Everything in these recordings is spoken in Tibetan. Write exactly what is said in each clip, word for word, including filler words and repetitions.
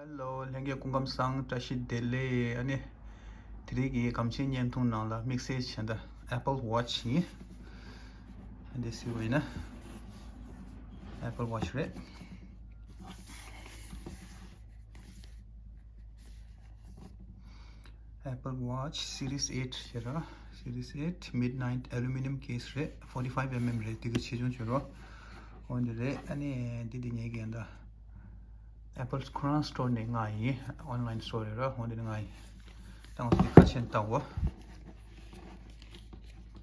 ཧེ་ལོ། ལྷན་རྒྱས་སྐུ་ཁམས་བཟང་། བཀྲ་ཤིས་བདེ་ལེགས། ཨ་ནི་དེ་རིང་གི་སྒམ་ཆེན་བརྙན་ཐུང་ནང་ལ་དམིགས་བསལ་བྱས་ན་Apple Watch ཡིན། འདི་ཟེར་བ་ཡིན་ན་Apple Watch རེད། Apple Watch Series eight ཞེས་ར། Series eight Midnight Aluminum Case རེད། forty five mm རེད། དེ་གི་ཆེ་ཆུང་བྱོས་རོགས། འོ་འདི་རེད། ཨ་ནི་འདི་འདི་ཉལ་གི་ཡིན་ད། Apple Crown Store ནས་མངགས་ཡིན། Online Store རེད་ར། འོ་འདི་ནས་མངགས་ཡིན། ད་ང་ཚོ་འདི་ཁ་ཕྱེ་ནས་ལྟ་འོ།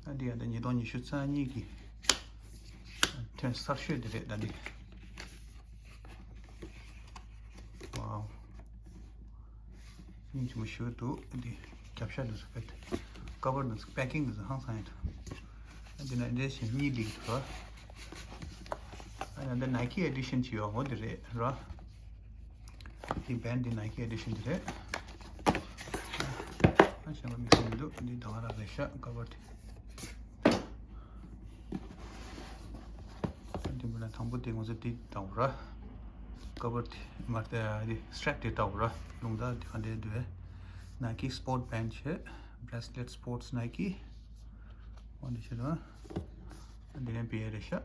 ཨ་འདི་ཡང་ད་ཉིས་སྟོང་ཉི་ཤུ་རྩ་གཉིས་ཀྱི་ཐོན་གསར་ཤོས་འདི་རེད་ད་འདི། Wow། སྙིང་རྗེ་མོ་ཞེ་པོ་འདུག་འདི་རྒྱབ་ཤ་འདི་ཚོ་ཕེབས་ཏེ། ཀ་བར་འདི་ཚོ་པེ་ཀིང་འདི་ཚོ་ཧང་སང་ཡོད་འདུག་འདི་ན་འདྲེ་ཞིང་གཉིས་ལིག་འདུག་ཨ་ན་འདི་Nike Edition ཅིག་ཡོད་འོ་འདི་རེད་ར། འདི་བན་འདི་Nike Edition འདི་རེད། ཨ་གཞན་པ་དམིགས་བསལ་མི་འདུག་འདི་ད་ག་རང་རེད་ཤག་ཀ་བར་དེ། དེ་མིན་ན་དང་པོ་དེ་ང་ཚོ་དེ་ལྟ་བུ་ར། ཀ་བར་དེ་མ་རེད་དེ་སི་ཊེབ་དེ་ལྟ་བུ་ར། རླུང་རྟ་དེ་ག་འདྲ་འདུག Nike Sport Band བྱས། Bracelet Sports Nike འོ་འདི་བྱས་ར། འདི་ནས་བེད་རེད་ཤག་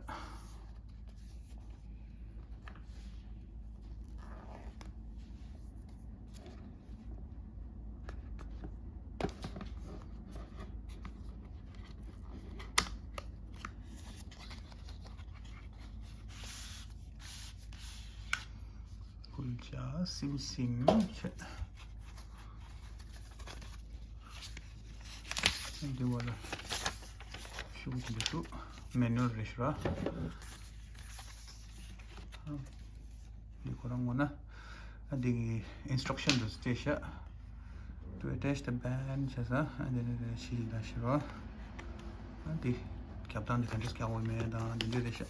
ཁུལ་ཆ་སིམ་སིམ་བྱས། འདི་བ་ལ་ཤུགས་ཀྱི་འདུག་མེ་ནུལ་རེད་ཤག་ར། འདི་ཁོ་རང་ངོ་ན། ཨ་འདི་གི་instruction དུ་སྤྲད་ཤག To attach the band བྱས་ས་ཨ་འདི་ནི་རེད་ཤི་ལ་ཤི་རོ། ཨ་འདི་རྒྱབ་སྟངས་འདི་ག་འདྲས་རྒྱག་དགོས་མེད་དང་འདི་འདྲས་རེད་ཤག་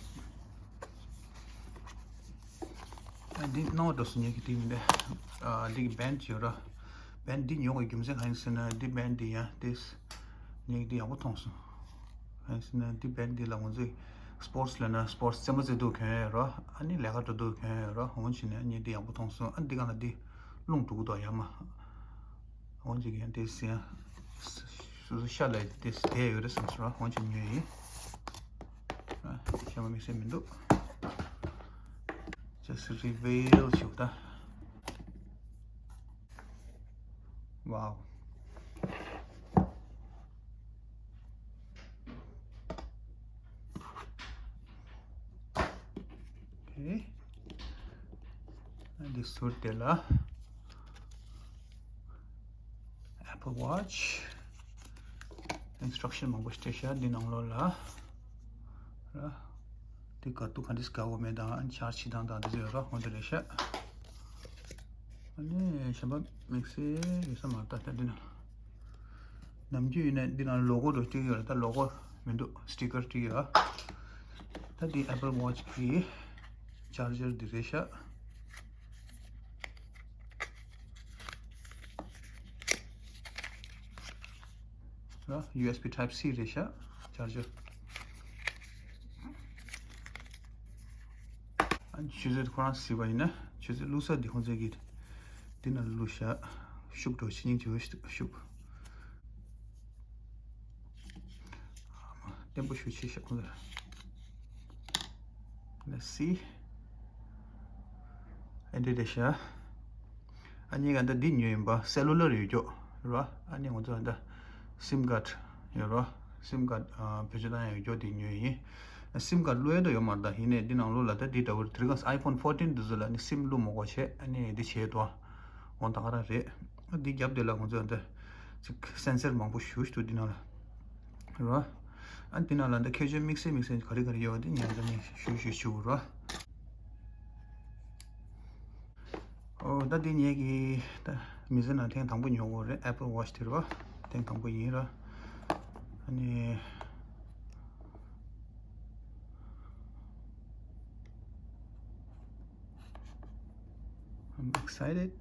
ཨ་འདི་སྣང་བ་འགྲོ་སོང་ངེད་ཀྱི་དེ་མི་འདྲ། ཨ་འདི་གི་བན་ཅིག་ཡོད་ར། བན་འདི་ཉོ་དགོས་རྒྱུ་མཚན་གང་ཡིན་ཟེར་ན་འདི་བན་འདི་ཡང་དེས་ངེད་ཀྱི་འདི་ཡག་པོ་མཐོང་སོང་། གང་ཡིན་ཟེར་ན་འདི་བན་འདི་ལ་ང་ཚོས་སི་པོར་ཊི་ལབ་ན་སི་པོར་ཊི་རྩེད་མོ་རྩེ་འདུག་གྱོན་ཡོད་ར། ཨ་ནི་ལས་ཀ་འགྲོ་འདུག་གྱོན་ཡོད་ར། འོན་ཕྱིན་ནས་ངེད་འདི་ཡག་པོ་མཐོང་སོང་། ཨ་འདི་ག་ལ་འདི་རླུང་འགྲོ་གི་འདུག་ཡ་མ། འོན་ཅིག་ཡང་དེ་ཟིན། སོ་སོ་ཤ་ལ་དེ་དེ་ཡོད་རེད་བསམ་སོང་ར། འོན་ཅིག་ཉོས་ཡིན། ཨ་ཤ་མ་དམིགས་བསལ་མི་འདུག Just reveal བྱེད་ད། Wow། Okay། འདི་ཟུར་དེ་ལ་Apple Watch instruction མང་པོ་ཞིག་བྲིས་ཤག་འདི་ནང་ལོགས་ལ་ར། འདི་ག་དུས་ག་འདྲས་དགའ་བོ་མེད་དང་ཆར་ཆི་དང་དང་འདི་ཚོ་ཡོད་ར། འོ་འདི་རེད་ཤག་ཨ་ནི་གཞན་པ་དམིགས་བསལ་ཡོད་ས་མ་རེད་ད་ལྟ་འདི་ན། ནམ་རྒྱུན་ཡིན་ན་འདི་ན་ལོ་གོ་རུ་སྤྲད་ཀྱི་ཡོད་རེད། ད་ལོ་གོ་མི་འདུག་སི་ཊི་ཀར་སྤྲད་ཀྱི་ཡོད། ད་འདི་Apple Watch གི་ཆར་ཇར་འདི་རེད་ཤག་ཡུ་ཨེས་བི་Type C རེད་ཤག་ཆར་ཇར། ཨ་ཆུ་ཚོད་ཁོ་རང་གཟིགས་པ་ཡིན་ན་ཆུ་ཚོད་བླུགས་ས་འདི་ཁོང་ཚོས་ཀྱིས་འདི་ན་བླུགས་ཤག་ཤུགས་འགྲོ་ཕྱི་ཉིན་བྱེད་ཤུགས། བརྟན་པོ་ཞུ་ཆེ་ཤག་ཁོང་ཚོས། Let's see. ཨེ་འདྲ་རེད་ཤག་ཨ་ནི་ག་འདི་འདི་ཉོས་ཡིན་པ་སེ་ལུ་ལར་ཡོད་ཀྱོག་རེད་བ། ཨ་ནི་ང་ཚོ་ད་སིམ་ཀར་ཡོད་རེད་བ། སིམ་ཀར་བེད་སྤྱོད་བཏང་ཡ་ཡོད་ཀྱོག་འདི་ཉོས་ཡིན། སིམ་ཀར་བླུགས་ཡ་དོ་ཡོད་མ་རེད། ད་ཡིན་ནའི་འདི་ནང་ལོགས་ལ་ད་འདི་འདྲ་བོ་དེ་རིང་ག་iPhone fourteen འདི་ཚོ་ལ་ནི་སིམ་བླུགས་མ་དགོས་བྱས་ཨ་ནི་འདི་བྱས་དོ། འོ་ད་ག་རང་རེད། འདི་རྒྱབ་དེ་ལ་ང་ཚོ་ད་ཅིག་སེན་སར་མང་པོ་ཞུ་ཞུ་འདི་ནང་ལ། རོ། ཨ་འདི་ནང་ལ་འདི་ཁྱད་ཆོས་དམིགས་བསལ་དམིགས་བསལ་ག་རེ་ག་རེ་ཡོད་པ་འདི་ཉན་ཙམ་ཞུ་ཞུ་ཞུ་རོ། ཨོ་ད་འདི་ངེད་ཀྱི་ད་མི་ཚེ་ནང་ཐེངས་དང་པོ་ཉོ་དགོས་རེད། Apple Watch དེ་རོ། ཐེངས་དང་པོ་ཡིན་རོ། ཨ་ནི། I'm excited.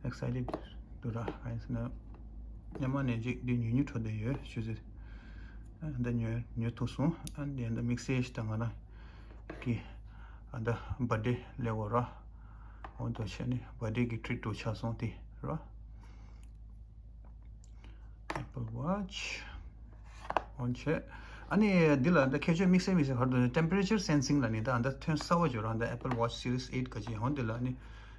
Excited འདུག་ར། གང་ཡིན་ཟེར་ན། སྔོན་མ་ནས་ཅིག་འདི་ཉོ་ཉོ་འཕྲོ་བསྡད་ཡོད་ཞུ་ཟེར། ཨ་འདི་ཉོ་ཉོ་ཐུབ་སོང་། ཨ་འདི་འདི་དམིགས་བསལ་ཞིག་དང་ང་རང་གི་ཨ་འདི་བར་ཌེ་སླེབས་ཡོད་ར། འོ་འདུག་བྱས་ནས་བར་ཌེ་གི་ཊྲིཊ་འདྲ་བོ་ཆགས་སོང་དེ་རེད་བ། Apple Watch འོ་བྱས། ཨ་ནི་འདི་ལ་འདི་ཁྱད་ཆོས་དམིགས་བསལ་དམིགས་བསལ་ག་རེ་འདུག་ན། Temperature Sensing ལབ་ནི་ད་འདི་ཐོན་གསར་པ་ཅིག་ཡོད་རེད་བ། འདི་Apple Watch Series eight ག་ཅིག་འོ་འདི་ལ་ཨ་ནི་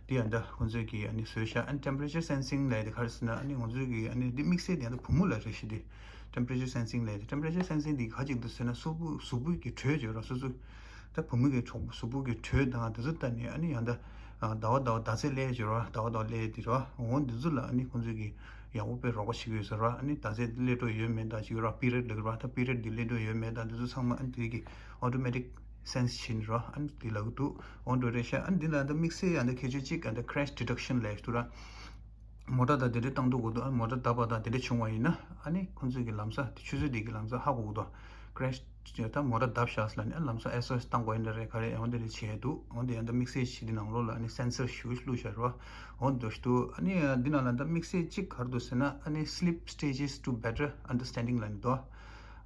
འདི་ཡང་འདི་ཁོང་ཚོས་ཀྱིས་ཨ་ནི་བཟོས་ཤག་ཨ་ནི་Temperature Sensing ལབ་ཡ་དེ་ག་རེ་ཟེར་ན། ཨ་ནི་ང་ཚོས་ཀྱིས་ཨ་ནི་འདི་དམིགས་བསལ་དེ་ཡང་འདི་བུ་མོ་ལ་རེད་ཤག་འདི་Temperature Sensing ལབ་ཡ་དེ། Temperature Sensing འདི་ག་ཅིག་འདུག་ཟེར་ན། གཟུགས་པོ་གཟུགས་པོ་གི་དྲོད་ཅིག་ཡོད་རེད་བ། སོ་སོ་ད་བུ་མོ་གི་གཟུགས་པོ་གི་དྲོད་དང་དེ་ཚོ་ལྟ་ནས། ཨ་ནི་ཡང་ད་ཟླ་བ་ཟླ་བ་ཟླ་ཚེས་སླེབས་ཡོད་རེད་བ། ཟླ་བ་ཟླ་བ་སླེབས་དེ་རེད་བ། འོ་འདི་ཚོ་ལ་ཨ་ནི་ཁོང་ཚོས་ཀྱིས་ཡག་པོ་དཔེ་རོགས་པ་བྱེད་ཀྱི་ཡོད་ས་རེད་བ། ཨ་ནི་ཟླ་ཚེས་སླེབས་འགྲོ་ཡོད་མེད་དང་ཅིག་ཡོད་རེད་བ། པི་རི་ཡོཌ་ལབ་ཀྱི་རེད་བ། ད་པི་རི་ཡོཌ་འདི་སླེབས་འགྲོ་ཡོད་མེད་དང་དེ་ཚོ་ཚང་མ་ཨ་ནི་དེ་གི་Automatic Sense བྱེད་ནི་རེད་བ། ཨ་ནི་དེ་ལབ་ཀྱི་འདུག་འོ་འདྲ་རེད་ཤག་ཨ་ནི་འདི་ལ་ད་དམིགས་བསལ་ཡང་ད་ཁྱད་ཆོས་གཅིག་ཨ་ད་Crash Detection ལབ་ཡ་ཞིག་འདུག་ར། མོ་ཊ་དང་དེ་འདྲ་བཏང་འདུག་གོ་འདུག་ཨ་མོ་ཊ་བརྡབས་པ་དང་དེ་འདྲ་བྱུང་བ་ཡིན་ན། ཨ་ནི་ཁོང་ཚོས་ཀྱི་ལམ་སང་དེ་ཆུ་ཚོད་དེ་གི་ལམ་སང་ཧ་གོ་གི་འདུག Crash ད་མོ་ཊ་བརྡབས་བཞག་ཟེར་ལབ་ནས། ཨ་ལམ་སང་S O S བཏང་དགོས་ཡིན་འདྲ་རེད། ག་རེ་འོ་འདི་རེད་བྱས་འདུག་འོ་འདི་ཡང་ད་དམིགས་བསལ་ཞིག་འདི་ནང་ལོགས་ལ་ཨ་ནི་སེན་སར་ཞིག་བླུགས་བཞག་རེད་བ། འོ་འདི་འདྲ་ཞིག་འདུག་ཨ་ནི་འདི་ནང་ལ་ད་དམིགས་བསལ་གཅིག་ག་རེ་འདུག་ཟེར་ན། ཨ་ནི་Sleep Stages to Better Understanding ལབ་ནས་འདུག་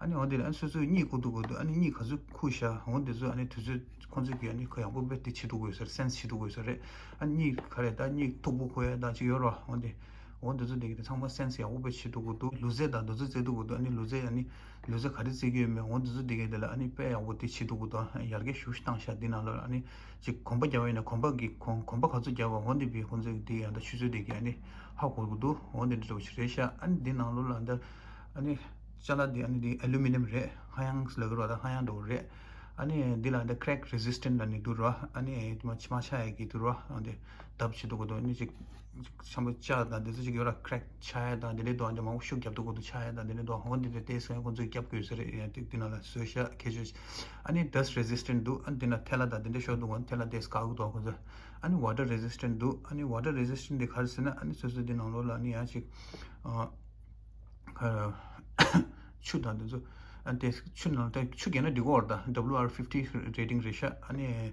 ཨ་ནི་འོ་འདི་ལ་ཨ་ནི་སོ་སོས་གཉིད་ཁུག་འདུག་གོ་འདུག་ཨ་ནི་གཉིད་ག་ཚོད་ཁུག་བཞག་འོ་འདི་ཚོ་ཨ་ནི་དུས་ཚོད་ཁོང་ཚོས་ཀྱིས་ཨ་ནི་ཁོ་ཡག་པོ་དཔེ་དེ་བྱེད་ཐུབ་ཀྱི་ཡོད་ས་རེད། སེན་སི་བྱེད་ཐུབ་ཀྱི་ཡོད་ས་རེད། ཨ་གཉིད་ག་རེ་ད་གཉིད་མཐུག་པོ་ཁུག་ཡ་ད་ཅིག་ཡོད་རེད་བ། འོ་འདི་འོ་འདི་ཚོ་དེ་གི་དེ་ཚང་མ་སེན་སི་ཡག་པོ་དཔེ་བྱེད་ཐུབ་ཀྱི་འདུག་ལུས་རྩལ་དང་འདི་ཚོ་རྩེ་ཐུབ་ཀྱི་འདུག་ཨ་ནི་ལུས་རྩལ་ཨ་ནི་ལུས་རྩལ་ག་རེ་རྩེ་གི་ཡོད་མེད་འོ་འདི་ཚོ་དེ་གི་དེ་ལ་ཨ་ནི་དཔེ་ཡག་པོ་དེ་བྱེད་ཐུབ་ཀྱི་འདུག་ཡར་རྒྱས་ཞེ་པོ་ཞིག་བཏང་ཤག་འདི་ནང་ལ་ཨ་ནི་ཅིག་གོམ་པ་རྒྱག་པ་ཡིན་ན་གོམ་པ་གི་གོམ་གོམ་པ་ག་ཚོད་རྒྱག་པ་འོ་འདི་བི་ཁོང་ཚོས་དེ་ཡང་ད་ཆུ་ཚོད་དེ་གི་ཨ་ནི་ཧ་གོ་གི་འདུག་འོ་འདི་འདྲ་བོ་ཞིག་རེད་ཤག་ཨ་ནི་འདི་ནང་ལོགས་ལ་འདི་ཨ་ནི་ཅ་ལག་འདི་ཨ་ནི་འདི་ཨེ་ལུ་མི་ནམ་རེད། ཧ་ཡང་ལབ་གི་རེད་བ། ད་ཧ་ཡང་འདྲ་བོ་རེད། ཨ་ནི་འདི་ལ་འདི་crack resistant ལབ་ནི་འདུག་ར། ཨ་ནི་མ་མ་ཆག་ཡ་གི་འདུག་ར། ཨ་འདི་བརྡབ་བྱེད་འདུག་གོ་འདུག་ཨ་ནི་ཅིག་ཅིག་ཆམ་པ་ལྕགས་དང་འདི་ཚོ་ཅིག་ཡོད་ར། crack ཆག་ཡ་དང་འདི་འདྲའི་འདུག་ཨ་འདི་མང་པོ་ཤུགས་རྒྱབ་འདུག་གོ་འདུག་ཆག་ཡ་དང་འདི་འདྲའི་འདུག་འོ་འདི་འདྲ་ཏོག་ཙམ་ཁོང་ཚོས་རྒྱབ་དགོས་ས་རེད། ཡང་ཏིག་འདི་ནང་ལ་བཟོས་ཤག་ཁྱད་ཆོས། ཨ་ནི་dust resistant འདུག་ཨ་འདི་ན་ཐལ་བ་དང་འདི་འདྲ་ཤོར་འདུག་ཨ་ཐལ་བ་ཏོག་ཙམ་བཀག་གི་འདུག་ཁོང་ཚོས། ཨ་ནི་water resistant འདུག་ཨ་ནི་water resistant འདི་ག་རེ་ཟེར་ན། ཨ་ནི་སོ་སོ་འདི་ནང་ལོགས་ལ་ཨ་ནི་ཡང་ཅིག་ཨ། ཆུ་དང་དེ་ཚོ། ཨ་དེ་ཆུ་ནང་དེ་ཆུ་རྒྱག་ན་འགྲིག་གི་རེད་ད། W R fifty rating རེད་ཤག་ཨ་ནི་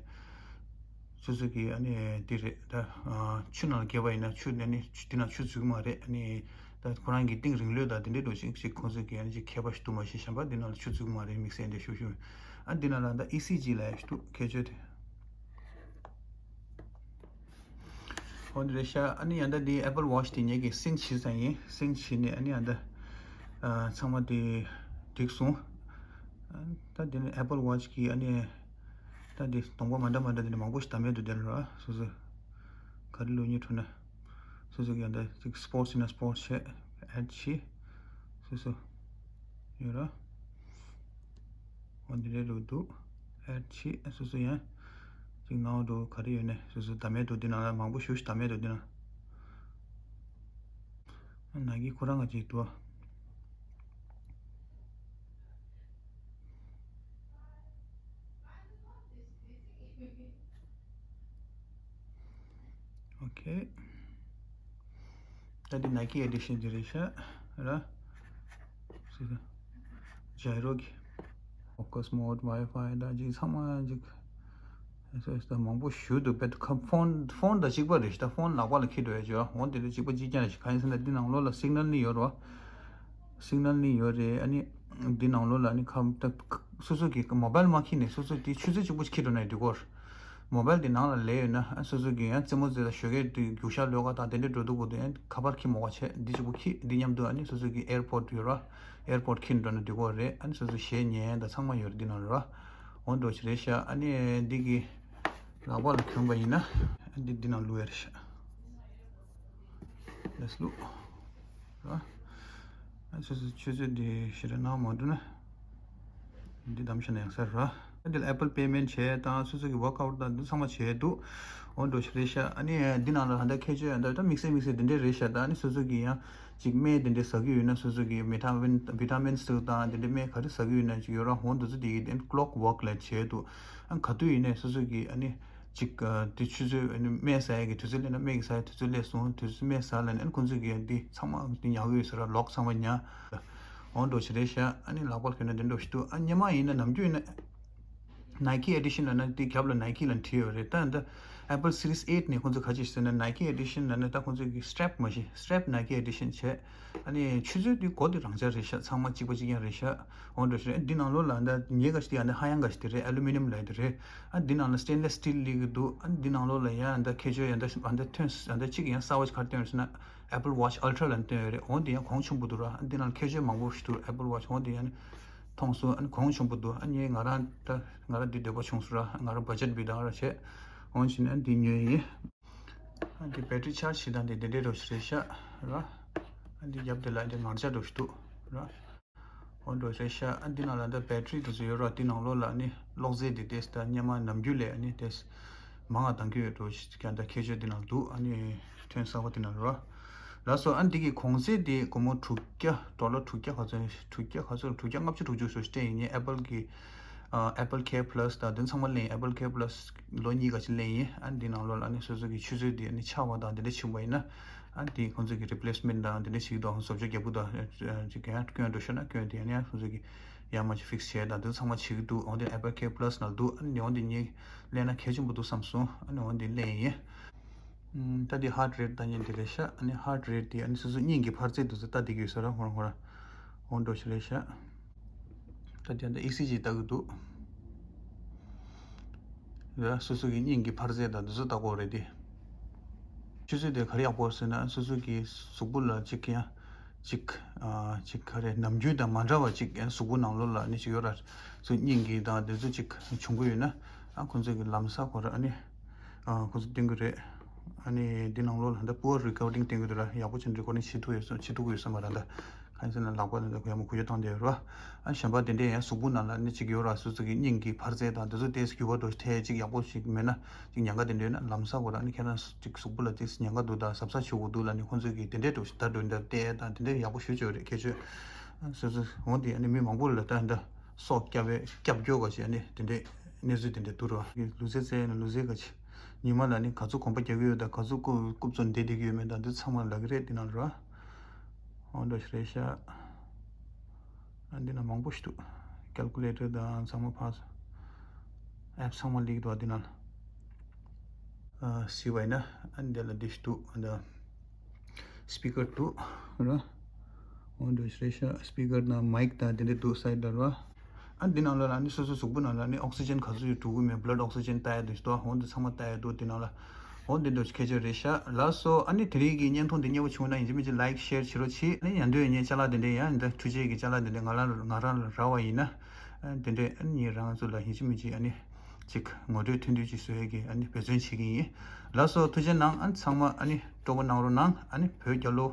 སོ་སོ་གི་ཨ་ནི་དེ་རེད་ད། ཨ་ཆུ་ནང་རྒྱབ་པ་ཡིན་ན་ཆུ་ནང་ནི་དེ་ནང་ཆུ་འཛུལ་གི་མ་རེད། ཨ་ནི་ད་ཁོ་རང་གི་གཏིང་རིང་ལོས་དང་དེ་འདྲའི་འགྲོ་ཞིག་ཞིག་ཁོང་ཚོ་གི་ཨ་ནི་ཅིག་ཁྱད་པར་ཞིག་འདུག་མ་ཤེས། བྱམས་པ་འདི་ནང་ལ་ཆུ་འཛུལ་གི་མ་རེད། དམིགས་བསལ་འདྲ་ཞུ་ཞུ། ཨ་འདི་ནང་ལ་ད་ཨི་སི་ཇི་ལབ་ཡ་ཞིག་འདུག་ཁྱད་ཆོས་དེ། འོ་འདི་རེད་ཤག་ཨ་ནི་ཡང་ད་འདི་Apple Watch དེ་ངེད་ཀྱིས་སིང་བྱས་ཙང་ཡིན། སིང་བྱས་ནས་ཨ་ནི་ཡང་ད་ཨ་ཚང་མ་དེ་འགྲིག་སོང་། ཨ་ད་འདི་ནི་Apple Watch གི་ཨ་ནི་ད་འདི་གདོང་པ་མ་འདྲ་མ་འདྲ་འདི་ནི་མང་པོ་ཞིག་བདམས་ཡས་འདུག་དེ་ལ་ར། སོ་སོ་ག་རེ་བླུག་སྙིང་བྲོ་ན། སོ་སོ་གི་ཡང་ད་ཅིག་སི་པོར་ཊི་ཡིན་ན་སི་པོར་ཊི་བྱས། ཨེཌ་བྱས། སོ་སོ་ཡོད་ར། འོ་འདི་འདྲའི་འདུག་ཨེཌ་བྱས། སོ་སོ་ཡང་ཅིག་ནའོ་འགྲོ་ག་རེ་ཡོད་ནས་སོ་སོ་བདམས་ཡས་འདུག་འདི་ནང་ལ་མང་པོ་ཞེ་པོ་ཞིག་བདམས་ཡས་འདུག་འདི་ནང་། ནའི་ཀི་ཁོ་རང་ག་ཅིག་འདུག་ཨོ་ཁེ། ད་འདི་ནའི་ཀི་ཨེ་ཌི་ཤན་འདི་རེད་ཤག་ར། སོ་སོ། ཇའི་རོ་གི། Focus mode, Wi-Fi དང་ཅིག་ཚང་མ་ཅིག་ཨེས་ཨོ་ཨེས་དང་མང་པོ་ཞིག་འདུག་དཔེ་ཁ་ཕོན་ཕོན་དང་གཅིག་པ་རེད་ཤག་ད་ཕོན་ལག་པ་ལ་འཁྱེར་འགྲོ་ཡ་ཅིག་འོ་དེ་ལ་གཅིག་པ་གཅིག་རྐྱང་རེད་ཤག་གང་ཡིན་ཟེར་ན་འདི་ནང་ལོགས་ལ་སིག་ནལ་ནི་ཡོད་རེད་བ། སིག་ནལ་ནི་ཡོད་རེད། ཨ་ནི་འདི་ནང་ལོགས་ལ་ཨ་ནི་ཁ་ད་སོ་སོ་གི་མོ་བལ་མ་འཁྱེར་ནས་སོ་སོ་དེ་ཆུ་ཚོད་གཅིག་པོ་འཁྱེར་འགྲོ་ན་ཡང་འགྲིག་གོ། མོ་བལ་དེ་ནང་ལ་ལས་ཡོད་ན་ཨ་སོ་སོ་གི་ཡང་རྩེད་མོ་རྩེ་ད་ཞོགས་ཀས་དེ་རྒྱུག་ཤར་ལོག་ག་དང་དེ་འདྲ་འགྲོ་འདུག་གོ་དུས་ཡང་ཁ་པར་འཁྱེར་མ་དགོས་བྱས་འདི་གཅིག་པོ་འཁྱེར། འདི་མཉམ་དུ་ཨ་ནི་སོ་སོ་གི་ཨེར་པོཌ་ཡོད་ར། ཨེར་པོཌ་འཁྱེར་འགྲོ་ན་འགྲིག་གོ་རེད། ཨ་ནི་སོ་སོ་གཞས་ཉན་ཡ་དང་ཚང་མ་ཡོད་རེད་འདི་ནང་ལ་ར། འོ་འགྲོ་ཞིག་རེད་ཤག་ཨ་ནི་འདི་གི་ལག་པ་ལ་གྱོན་པ་ཡིན་ན་ཨ་འདི་འདི་ནང་བླུག་ཡ་རེད་ཤག Let's look. ར། ཨ་སོ་སོ་ཆུ་ཚོད་འདི་ཞེ་དྲག་ནང་མ་འགྲོ་ན། འདི་བདམས་ཤེས་ན་ཡག་ས་ར། འདི་ལ་Apple Pay མེན་བྱས་དང་སོ་སོ་གི་ཝོརཀ་ཨའུཊ་དང་འདི་ཚང་མ་བྱས་འདུག་འོ་འགྲོ་ཞིག་རེད་ཤག་ཨ་ནི་འདི་ནང་ལ་ད་ལྟ་ཁྱད་ཆོས་ཡང་ད་ལྟ་དམིགས་བསལ་དམིགས་བསལ་འདི་འདྲས་རེད་ཤག་ད་ཨ་ནི་སོ་སོ་གི་ཡང་ཅིག་སྨན་འདི་འདྲས་ཟ་གི་ཡོད་ན་སོ་སོ་གི་བི་ཊ་མིན་བི་ཊ་མིན་སི་དང་འདི་འདྲས་སྨན་ག་རེ་ཟ་གི་ཡོད་ན་ཅིག་ཡོད་ར། འོ་འདི་ཚོ་འདི་གི་དེ་ཀློག་ཝོརཀ་ལ་བྱས་འདུག་ཨ་ག་དུས་ཡིན་ནའི་སོ་སོ་གི་ཨ་ནི། ཅིག་ཨ་དེ་ཆུ་ཚོད་ཨ་ནི་སྨན་ཟ་ཡ་གི་དུས་ཚོད་སླེབས་ན་སྨན་གྱི་ཟ་ཡ་དུས་ཚོད་སླེབས་སོང་། དུས་ཚོད་སྨན་ཟ་ལབ་ནས་ཨ་ནི་ཁོང་ཚོས་ཀྱི་འདི་ཚང་མ་འདི་ཉར་གི་ཡོད་ཟེར་ར། ལོག་ཚང་མ་ཉར། འོ་འགྲོ་ཞིག་རེད་ཤག་ཨ་ནི་ལག་པར་གྱོན་ན་འདི་འདྲ་ཞིག་འདུག་ཨ་སྔོན་མ་ཡིན་ན་ནམ་རྒྱུན་ཡིན་ན་ནའི་ཀི་ཨེ་ཌི་ཤན་ལབ་ན་འདི་རྒྱབ་ལ་ནའི་ཀི་ལབ་བྲིས་ཡོད་རེད། ད་འདི་ Apple Series eight ནས་ཁོང་ཚོས་ག་ཅིག་ཟེར་ན་Nike Edition ལབ་ནས་ད་ཁོང་ཚོས་ཀྱི་strap མ་གཞི་strap Nike Edition བྱས། ཨ་ནི་ཆུ་ཚོད་དེ་གོ་དེ་རང་འཇགས་རེད་ཤག་ཚང་མ་གཅིག་པ་གཅིག་རྐྱང་རེད་ཤག་འོ་འདྲ་ཞིག་རེད། འདི་ནང་ལོགས་ལ་ད་ཉེ་ག་ཞིག་དེ་ཡང་ད་ཧ་ཡང་ག་ཞིག་དེ་རེད། ཨ་ལུ་མི་ནམ་ལབ་དེ་རེད། ཨ་འདི་ནང་ལ་stainless steel སླེབས་ཀྱི་འདུག་ཨ་འདི་ནང་ལོགས་ལ་ཡང་ད་ཁྱད་ཆོས་ཡང་ད་ཨ་ད་ཐོན་ཨ་ད་གཅིག་ཡང་གསར་བ་ཞིག་ག་རེ་བཏོན་ཡོད་ཟེར་ན་Apple Watch Ultra ལབ་བཏོན་ཡོད་རེད། འོ་འདི་ཡང་གོང་ཆེན་པོ་འདུག་ར། ཨ་འདི་ནང་ལ་ཁྱད་ཆོས་མང་པོ་ཞིག་འདུག Apple Watch འོ་འདི་ཡང་མཐོང་སོང་། ཨ་ནི་གོང་ཆེན་པོ་འདུག་ཨ་ནི་ང་རང་ད་ང་རང་འདི་འདོད་པ་བྱུང་སོང་ར། ང་རང་budget བི་ད་ར་བྱས། འོ་བྱས་ནས་འདི་ཉོས་ཡིན། ཨ་འདི་battery charge བྱེད་སྟངས་འདི་འདི་འདྲའི་འདྲ་ཞིག་རེད་ཤག་ར། ཨ་འདི་རྒྱབ་འདི་ལ་འདི་ངར་ཆ་འདྲ་ཞིག་འདུག་ར། འོ་འདྲ་རེད་ཤག་ཨ་འདི་ནང་ལ་འདི་battery འདི་ཚོ་ཡོད་ར། འདི་ནང་ལོགས་ལ་ཨ་ནི་གློག་རྫས་འདི་ཏོག་ཙམ་ད་སྔོན་མ་ནམ་རྒྱུན་ལས་ཨ་ནི་ཏོག་ཙམ་མང་ང་གཏང་གི་ཡོད་འདྲ་ཞིག་ཀྱང་ད་ཁྱད་ཆོས་འདི་ནང་འདུག་ཨ་ནི་ཐོན་གསར་པ་འདི་ནང་ར། ལགས་སོ། ཨ་འདི་གི་གོང་ཚད་འདི་སྒོར་མོ་དྲུག་བརྒྱ་ཌོ་ལར་དྲུག་བརྒྱ་ག་ཚོད་དྲུག་བརྒྱ་ག་ཚོད་དྲུག་བརྒྱ་ལྔ་བཅུ་དྲུག་ཅུ་ཞིག་སྤྲད་ཡིན། ངས་Apple གི་ཨ་Apple Care Plus དང་དེ་ཚང་མ་ལེན། Apple Care Plus ལོ་གཉིས་ག་ཅིག་ལེན་ཡིན། ཨ་འདི་ནང་ལོགས་ལ་ཨ་ནི་སོ་སོ་གི་ཆུ་ཚོད་འདི་ཨ་ནི་ཆག་པ་དང་དེ་འདྲ་བྱུང་བ་ཡིན་ན་ཨ་འདི་ཁོང་ཚོ་གི་replacement དང་དེ་འདྲ་བྱེད་ཀྱི་འདུག་བཟོ་བཅོས་རྒྱག་གི་འདུག་ཅིག་ཡང་སྐྱོན་འགྲོ་ཤོར་ན་སྐྱོན་དེ་ཨ་ནི་ཁོང་ཚོ་གི་ཡར་མར་ཅིག་fix བྱས་དང་དེ་ཚང་མ་བྱེད་ཀྱི་འདུག་འོ་འདི་Apple Care Plus ནང་འདུག་ཨ་ནི་འོ་འདི་ངས་ལེན་ན་གལ་ཆེན་པོ་འདུག་བསམ་སོང་། ཨ་ནི་འོ་འདི་ལེན་ཡིན། ཨམ། ད་འདི་heart rate ལྟ་མཁན་འདི་རེད་ཤག་ཨ་ནི་heart rate འདི་ཨ་ནི་སོ་སོ་སྙིང་གི་འཕར་ཚད་འདི་ཚོ་ལྟ་བསྡད་ཀྱི་ཡོད་ས་ར། ཧོ་ར་ཧོ་ར། འོ་འདྲ་ཞིག་རེད་ཤག་ད་འདི་ད་E C G ལྟ་གི་འདུག་ཡ། སོ་སོ་གི་སྙིང་གི་འཕར་ཚད་དང་འདི་ཚོ་ལྟ་དགོས་རེད་དེ། ཆུ་ཚོད་དེ་ག་རེ་ཡག་པོ་ཟེར་ན་སོ་སོ་གི་གཟུགས་པོ་ལ་ཅིག་ཡང་ཅིག་ཨ་ཅིག་ག་རེ་ནམ་རྒྱུན་དང་མ་འདྲ་བ་ཅིག་ཡང་གཟུགས་པོ་ནང་ལོགས་ལ་ནི་ཅིག་ཡོད་ར། སོ་སྙིང་གི་དང་འདི་ཚོ་ཅིག་བྱུང་གི་ཡོད་ན་ཨ་ཁོང་ཚོ་གི་ལམ་སང་ཁོ་ར་ཨ་ནི། ཨ་ཁོ་ཚོ་སྟོན་གྱི་རེད། ཨ་ནི་འདི་ནང་ལོགས་ལ་ད་poor recording སྟོན་གྱི་འདུག་ར། ཡག་པོ་བྱས་ནས་recording བྱེད་ཐུབ་ཡོད་བྱེད་ཐུབ་ཀྱི་ཡོད་ས་མ་རེད་ད། གང་ཡིན་ཟེར་ན་ལག་པ་ནང་ད་གུ་ཡ་མོ་གུ་ཡ་བཏང་བསྡད་ཡོད་ར། ཨ་གཞན་པ་དེ་འདྲས་ཡང་གཟུགས་པོ་ནང་ལ་ནི་ཅིག་ཡོད་ར། སོ་སོ་གི་སྙིང་གི་འཕར་ཚད་དང་དེ་ཚོ་ཏོག་ཙམ་འགྱུར་བ་འགྲོ་ཐལ་ཅིག་ཡག་པོ་ཞིག་མེད་ན་ཅིག་ཉེན་ཁ་དེ་འདྲས་ཡོད་ན་ལམ་སང་ཁོ་ར་ཨ་ནི་ཁྱེད་རང་ཅིག་གཟུགས་པོ་ལ་ཏོག་ཙམ་ཉེན་ཁ་འདུག་ད་གཟབ་གཟབ་བྱེད་དགོས་འདུག་ལབ་ནི་ཁོང་ཚོ་གིས་དེ་འདྲས་འགྲོ་ཞིག་ད་འགྲོ་འདྲ་བལྟས་དང་དེ་འདྲས་ཡག་པོ་ཞེ་པོ་ཅིག་ཡོད་རེད། ཁྱད་ཆོས་སོ་སོ་འོང་དེ་ཨ་ནི་མི་མང་པོ་ལ་ད་འདྲ་སྲོག་སྐྱབས་པའི་སྐྱབས་སྐྱོ་ག་ཞིག་ཨ་ནི་དེ་འདྲས། གནས་ཚུལ་དེ་འདྲ་འདུག་ར། ལུས་རྩལ་རྩེད་ཡོད་ན་ལུས་རྩལ་ག་ཅི། ཉི་མ་ལ་ནི་ག་ཚོད་གོམ་པ་རྒྱག་གི་ཡོད་དང་ག་ཚོད་རྐུབ་རྐུབ་ཚོ་འདེད་བསྡད་ཀྱི་ཡོད་མེད་དང་འདི་ཚང་མ་ལབ་ཀྱི་རེད་འདི་ནང་ལ་ར། འོ་འདྲ་ཞིག་རེད་ཤག་ཨ་འདི་ན་མང་པོ་ཞིག་འདུག calculator དང་ཚང་མ་ཕར། app ཚང་མ་སླེབས་ཀྱི་འདུག་ཨ་འདི་ནང་ལ། གཟིགས་པ་ཡིན་ན་ཨ་འདི་ལ་འདི་ཞིག་འདུག་ཨ་འདི། speaker འདུག་ར། འོ་འདྲ་ཞིག་རེད་ཤག speaker དང་mic དང་དེ་འདྲ་འདུག side ལ་ར། ཨ་འདི་ནང་ལ་ཨ་ནི་སོ་སོའི་གཟུགས་པོ་ནང་ལ་ཨ་ནི་ཨོག་སི་ཇན་ག་ཚོད་ཅིག་འགྲོ་གི་མེད་blood oxygen ལྟ་ཡ་འདུག་ཞིག་འདུག་འོ་འདི་ཚང་མ་ལྟ་ཡ་འདུག་འདི་ནང་ལ། འོ་འདི་འདྲ་ཞིག་ཁྱད་ཆོས་རེད་ཤག་ལགས་སོ། ཨ་ནི་དེ་རིང་གི་བརྙན་ཐུང་འདི་མཉེས་པོ་བྱུང་ན་ཡིན་གཅིག་མིན་གཅིག་like share བྱེད་རོགས་གྱིས། ཨ་ནི་ཡང་འདོད་ཡོད་ཉེ་ཅ་ལག་དེ་འདྲ་ཡང་འདི་འཕྲུལ་ཆས་ཀྱི་ཅ་ལག་དེ་འདྲ་ང་རང་ང་རང་ལ་རག་པ་ཡིན་ན། ཨ་དེ་འདྲས་ཨ་ནི་ངས་རང་ཚོ་ལ་ཡིན་གཅིག་མིན་གཅིག་ཨ་ནི། ཅིག་ངོ་སྤྲོད་ཐུང་ཐུང་ཅིག་བཟོ་ཡས་ཀྱི་ཨ་ནི་འབད་བརྩོན་བྱེད་ཀྱི་ཡིན། ལགས་སོ་ཐུགས་རྗེ་གནང་། ཨ་ནི་ཚང་མ་ཨ་ནི་སྤྲོ་པོ་གནང་རོགས་གནང་། ཨ་ནི་བོད་རྒྱལ་ལོ།